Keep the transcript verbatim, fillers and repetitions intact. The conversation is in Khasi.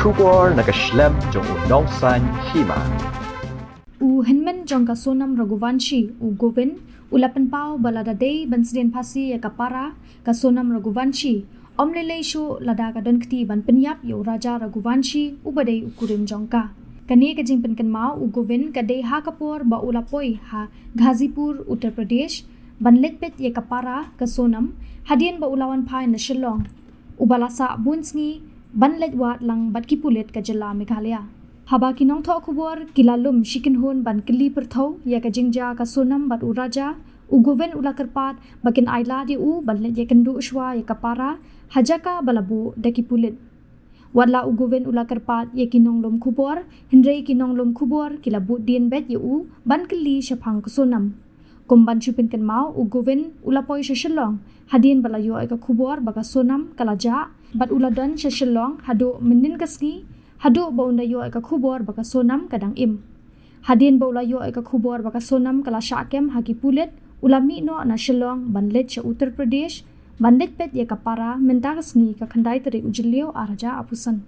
Khubor na ka shlem jong u nongsan hima. U hynmen jong ka Sonam Raghuvanshi, u Govind, u la pynpaw ba lada dei ban sdien phasi ïa ka para ka Sonam Raghuvanshi, ym lei lei shuh lada ka don kti ban pynïap ïa u Raja Raghuvanshi uba dei u kurim jong ka. Kane ka jingpynkynmaw u Govind ka dei ha ka por ba u la poi ha Ghazipur, Uttar Pradesh, ban leit peit ïa ka para ka Sonam, hadien ba u la wan phai na Shillong, uba la sah bun sngi ban leit wad lang bad ki pulit ka jylla Meghalaya. Haba ki nongthoh khubor ki la lum shi kynhun ban kylli pyrthew ïa ka jingjia ka Sonam bad u Raja, u Govind u la kyrpad ba kin ai lad ïa u ban leit ïakynduh shuwa ïa ka para ha jaka ba la buh da ki pulit. Wat la u Govind u la kyrpad ïa ki nonglum khubor, hynrei ki nonglum khubor ki la bud dien beit ïa u ban kylli shaphang ka Sonam. Kum ban shu pynkynmaw, u Govind u la poi sha Shillong hadien ba la ïoh ïa ka khubor ba ka Sonam ka la jah, bad u la don sha Shillong haduh mynnin ka sngi, haduh ba un da ïoh ïa ka khubor ba ka Sonam ka dang im. Hadien ba u la ïoh ïa ka khubor ba ka Sonam ka la shah kem ha ki pulit, u la mih noh na Shillong ban leit sha Uttar Pradesh ban leit peit ïa ka para mynta ka sngi, ka khyndai tarik u Jylliew ar hajar arphew san.